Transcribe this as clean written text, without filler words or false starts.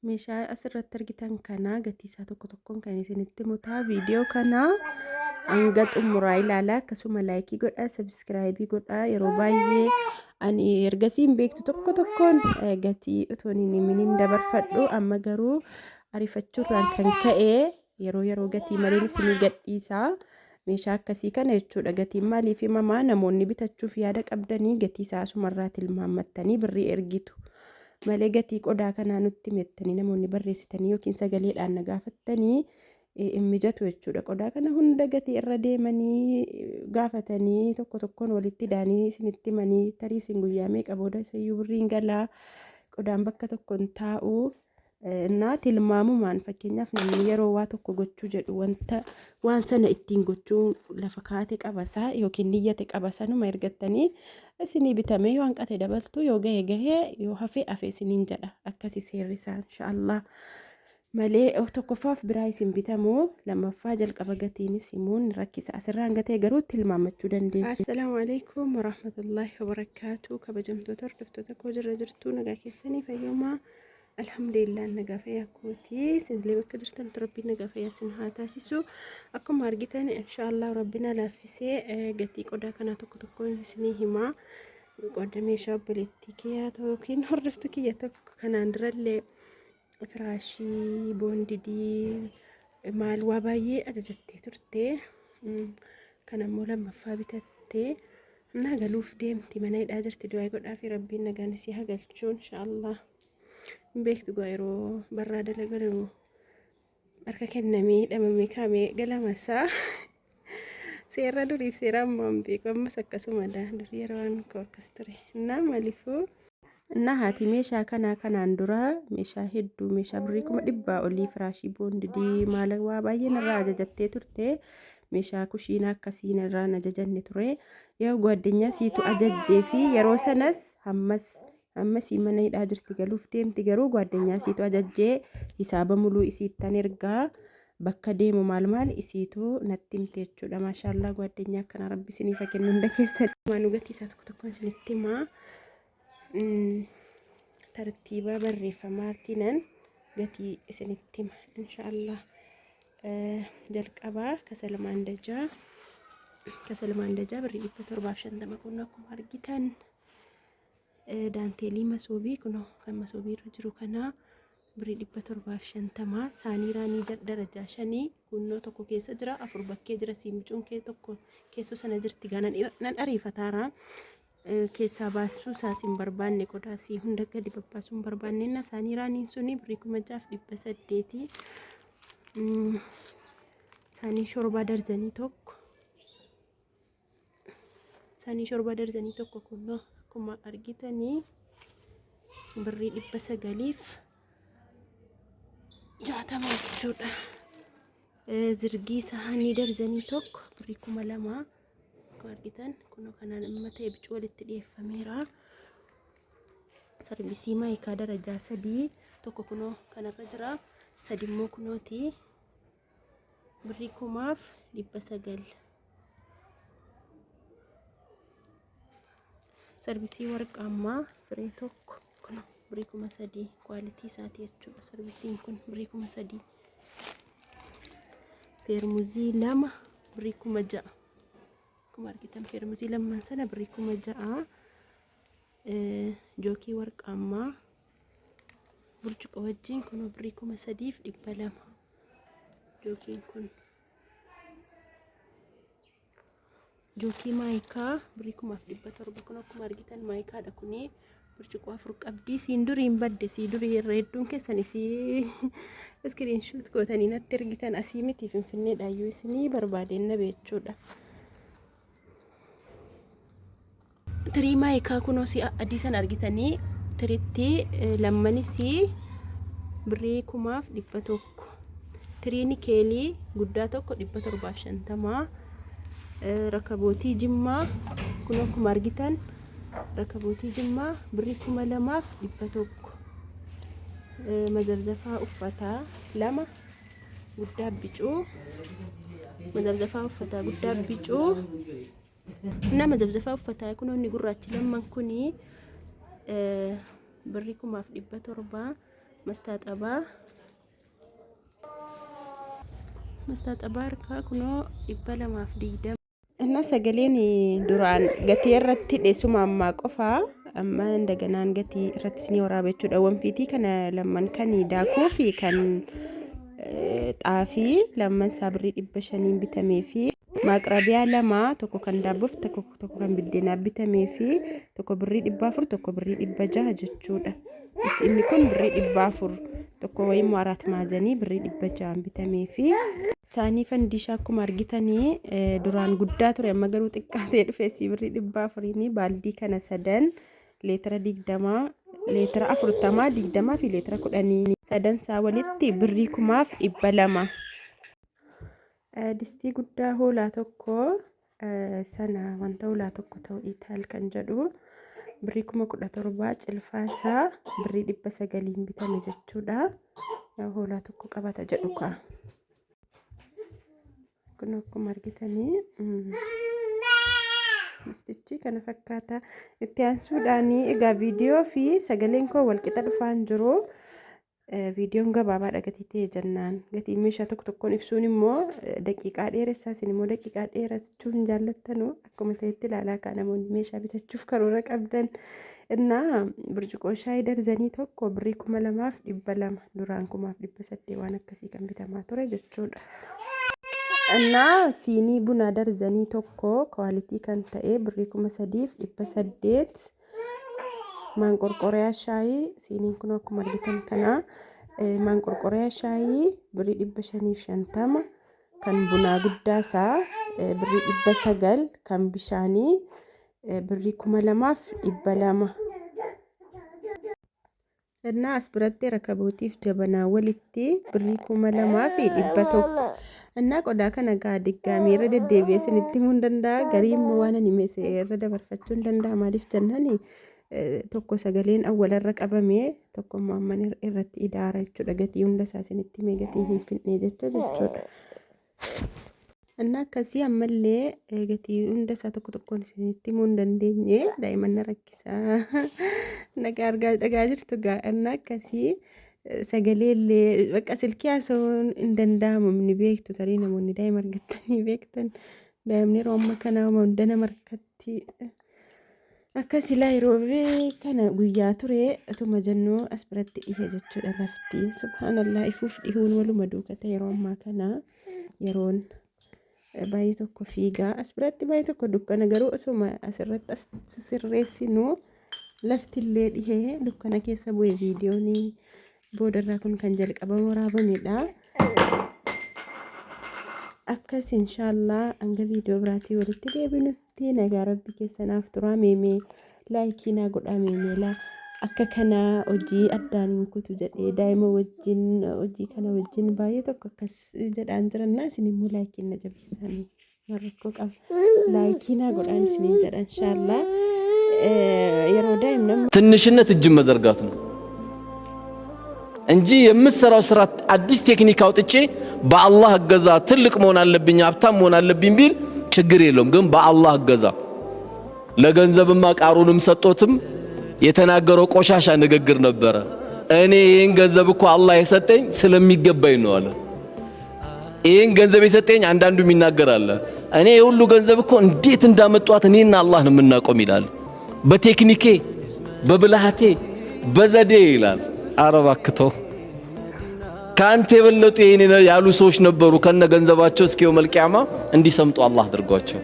Meeshaa asirratti argitan kana gatii isaa tokko tokkoon kan isinitti himu ta'a. Viidiyoo kana hanga xumuraa ilaalaa, akkasuma like godhaa, subscribe godhaa. Yeroo baay'ee ani ergasii hin beektu tokko tokkoon gatii otoo hin himiniin dabarfadhu. Amma garuu ariifachuurraan kan ka'e yeroo yeroo gatii maleen isinii gadhiisaa. Meeshaa akkasii kana jechuudha. Gatiin maaliif himamaa? Namoonni bitachuuf yaada qabdanii gatii isaa asumarraa tilmaammattanii birrii ergitu. Malee gatii qodaa kanaa nutti himettanii namoonni barreessitanii yookiin sagaleedhaan na gaafattanii hin mijatu jechuudha. Qodaa kana hunda gatii irra deemanii gaafatanii tokko tokkoon walitti daanii isinitti himanii tarii isin guyyaa meeqa booda isayyuu birriin galaa, qodaan bakka tokko hin taa'u. Innaa tilmaamumaan, fakkeenyaaf namni yeroo waa tokko gochuu jedhu wanta waan sana ittiin gochuu lafa kaate qabasaa yookiin niyyate qaba, sanuma ergattanii isinii bitamee yoo hanqate dabaltu, yoo gahe gahee, yoo hafe hafe isiniin jedha. Akkasi seerri isaa, inshaallah. Malee tokkoffaaf biraa isin bitamoo, lammaffaa jalqaba gatiinis himuun rakkisa. Asirraan gatee garuu tilmaamachuu dandeessu. Assalaamu alaikum warahmatullahi wabarakaatu. Kabajamtoota hordoftoota koo, jirra jirtuu? Nagaa keessanii, fayyoomaa? Alhamdulillah, nagaa fayyaa kooti. Isinillee bakka jirtanitti Rabbiin nagaa fayyaa isin haa taasisu. Akkuma argitan, inshaallah Rabbiin laaffisee gatii qodaa kanaa tokko tokkoon isinii himaa. Qoda meeshaa obboleettii kiyyaa yookiin hordoftuu kiyya tokko kanaan durallee firaashii boondidii maal waa baay'ee ajajattee turte. Kan ammoo lammaffaa bitattee naa galuuf deemti, mana hidhaa jirti. Du'aa godhaa fi Rabbiin nagaan isii haa galchuu, inshaallah. Beektu gaa, yeroo barraa dalagalu harka kennamee hidhamamee kaamee galamasaa seera durii seera ammaa hin beeku, ammas akkasumadha. Durii yeroo waan koo akkas ture innaa maaliifuu. Innaa haati meeshaa kanaa kanaan dura meeshaa hedduu, meeshaa birrii 100,000 olii, firaashii boondidii maal waa baay'ee narraa ajajattee turte. Meeshaa kushiinaa akkasii narraa ajajanne ture. Yoo gwaddinyaa siitu ajajjee fi yeroo sanas hammas ammasii mana hidhaa jirti, galuuf deemti, garuu gwaddinyaa siitu ajajjee hisaaba muluu isiittan ergaa, bakka deemu maal maal isiitu natti himte jechuudha. Maashaallaa, gwaddinyaa akkana Rabbi isiniif haa kennu hunda keessa. Maanuu gatii isaa tokko tokkoon isinitti himaa. Tartiiba barreeffamaatiinan gatii isinitti hima, inshaallah. Jalqabaa kasalmaan dajaa, kasalmaan dajaa birrii 750 kun akkuma argitan. Daanteelii masoobii kun kan masoobii irra jiru kanaa birrii 750. Saanii raanii darajaa shanii kunnoo tokko keessa jira, afur bakkee jira, siimicuun kee tokko keessoo sana jirti. Gaa nan ariifataara, keessaa baasuu isaas hin barbaanne, qodaa sii hunda gadi babbaasuu hin barbaanne. Inna saanii raaniin suni birrii 6800. Saanii shorbaa darzanii tokko, saanii shorbaa darzanii tokko kunoo akkuma argitanii birrii 960 jechuudha. Zirgii saanii darzanii tokko birrii 2000 akkuma argitan kunoo kanaan amma ta'e bicuu walitti dhiyeeffameera. Sarbisii maayikaa darajaa sadii tokko kunoo kanarra jira, sadi immoo kunooti, birrii 0900. Sarbisii warqaammaa firee tokko kun birrii 3000, quality isaati jechuudha. Sarbisiin kun birrii 3000. Feermuzii lama birrii 6000, akkuma argitan feermuzii lamman sana birrii 6000. Jookii warqaammaa burcuqqoo wajjin kun birrii 3200 jookiin kun. Jookii maayikaa birrii 1700, kun akkuma argitan maayikaadha, kuni burcuqqoo afur qabdi. Siin durii hin badde, sii durii irra hedduun keessan isii screenshot gootanii natti ergitan, asii miti Finfinneedhaayyuu isinii barbaadeen nabe jechuudha. Tirii maayikaa kunoo si adii sana argitanii, tiritti lammanis birrii 1100. Tirii nikeelii guddaa tokko 750. Rakabootii jimmaa kun akkuma argitan rakabootii jimmaa birrii 2100. Mazabzafaa uffataa lama guddaa bicuu, mazabzafaa uffataa guddaa bicuu nama zabzafaa uffataa kun inni gurraachi lamman kuni birrii 1700. Mastaaxabaa mastaaxabaa harkaa kunoo 220. Inna sagaleen duraan gatii irratti dheessuma ammaa qofaa amma indaganaan gatii irratti isinii waraaba jechuudha. Wanfiitii kana lamman kan daakuu fi kan xaafii lamman isaa birrii 500n bitamee fi maaqrabiyaa lama, tokko kan daabboof, tokko tokko kan biddeenaa bitamee fi tokko birrii 400, tokko birrii 600 jechuudha. Inni kun birrii 400, tokko wayii immoo araat maazanii birrii 600n bitamee fi saanii fandiishaa akkuma argitanii duraan guddaa ture, amma garuu xiqqaatee dhufe. Si birrii 400n baaldii kana sadan, leetira 20, leetira 40, 20 fi leetira 10, sadan isaa walitti birrii 2,200. Distii guddaa hoolaa tokko sana wanta hoolaa tokko ta'u itaal kan jedhu birrii 17,000, cilfaa isaa birrii 900n bitame jechuudha. Hoolaa tokko qabata jedhu kaa. Kun akkuma argitanii distichi kana fakkaata. Itti aansuudhaan egaa viidiyoo fi sagaleen koo walqixa dhufaa hin jiru. Viidiyoon gabaabaadha gatii ta'e jennaan gatii meeshaa tokko tokkoon ibsuun immoo daqiiqaa dheeressaa, isin immoo daqiiqaa dheerachuu hin jaallattanu. Akkuma ta'etti ilaalaa kaa namoonni meeshaa bitachuuf karoora qabdan. Innaa burcuqoo shaayii darzanii tokko birrii 2,200, duraan 1,800 waan akkasii kan bitamaa ture jechuudha. Innaa siinii bunaa darzanii tokko kwaalitii kan ta'e birrii 3,800. Maanqorqoriyaa shaayii siiniin kun akkuma argitan kana maanqorqoriyaa shaayii birrii 550, kan bunaa guddaa isaa birrii 900, kan bishaanii birrii 2,200. Innaa as biratti rakabootiif jabanaa walitti birrii 2,100. Innaa qodaa kana gaa diggaamii irra deddeebi'ee isinitti himuu hin danda'a. Garii immoo waan ani meese irra dabarfachuu hin danda'a. Maaliif jennaan tokko sagaleen awwalarra qabame, tokko immoo amman irratti idaara jechuudha. Gatii hunda isaa isinitti himee gatii hin fidne jecha jechuudha. Innaa akkasii ammallee gatii hunda isaa tokko tokkoon isinitti himuu hin dandeenye, daa'imman na rakkisaa. Nagaa argaa dhagaa jirtu gaa. Innaa akkasii sagalee illee bakka silkii haasa'uun hin danda'amu ni beektu, tarii namoonni daa'ima argattanii beektan, daa'imni yeroo amma kana hunda nama harkatti. Akkas ilaa yeroo kana guyyaa ture utuma jennuu as biratti dhihe jechuudha lafti. Subhaanallah, ifuuf dhihuun waluma duuka ta'e yeroo ammaa kana yeroon baay'ee tokko fiigaa. As biratti baay'ee tokko dukkana, garuu osuma asirratti as sirreessinu lafti illee dhihee dukkana keessa bu'e. Viidiyoon boodarraa kun kan jalqaba waraabamedha. Akkas inshaallah hanga viidiyoo biraatii walitti deebinutti nagaa rabbi keessanaaf turaa. Meemee laayikii naa godhaa, meemeelaa akka kanaa hojii addaan hin kutu jedhee daa'ima wajjin hojii kana wajjin baay'ee tokko akkas jedhaan jirannaa, isin immoo laayikiin na jabeessaanii rakkoo qaba, laayikii naa godhaan isiniin jedha inshaallah yeroo daa'imni ትንሽነት እጅን መዘርጋት ነው እንጂ የምትሰራው ስራ አዲስ ቴክኒክ አውጥቼ በአላህ እገዛ ትልቅ መሆን አለብኝ፣ ሀብታም መሆን አለብኝ ቢል ችግር የለውም። ግን በአላህ እገዛ ለገንዘብማ ቃሩንም ሰጦትም የተናገረው ቆሻሻ ንግግር ነበረ። እኔ ይህን ገንዘብ እኮ አላህ የሰጠኝ ስለሚገባኝ ነው አለ። ይህን ገንዘብ የሰጠኝ አንዳንዱ ይናገራል። እኔ የሁሉ ገንዘብ እኮ እንዴት እንዳመጧት እኔና አላህ ነው የምናቆም ይላል። በቴክኒኬ፣ በብልሃቴ፣ በዘዴ ይላል። አረ እባክህ ተው። ከአንተ የበለጡ ይሄን ያሉ ሰዎች ነበሩ። ከነ ገንዘባቸው እስከ የውመል ቂያማ እንዲሰምጡ አላህ አድርጓቸው።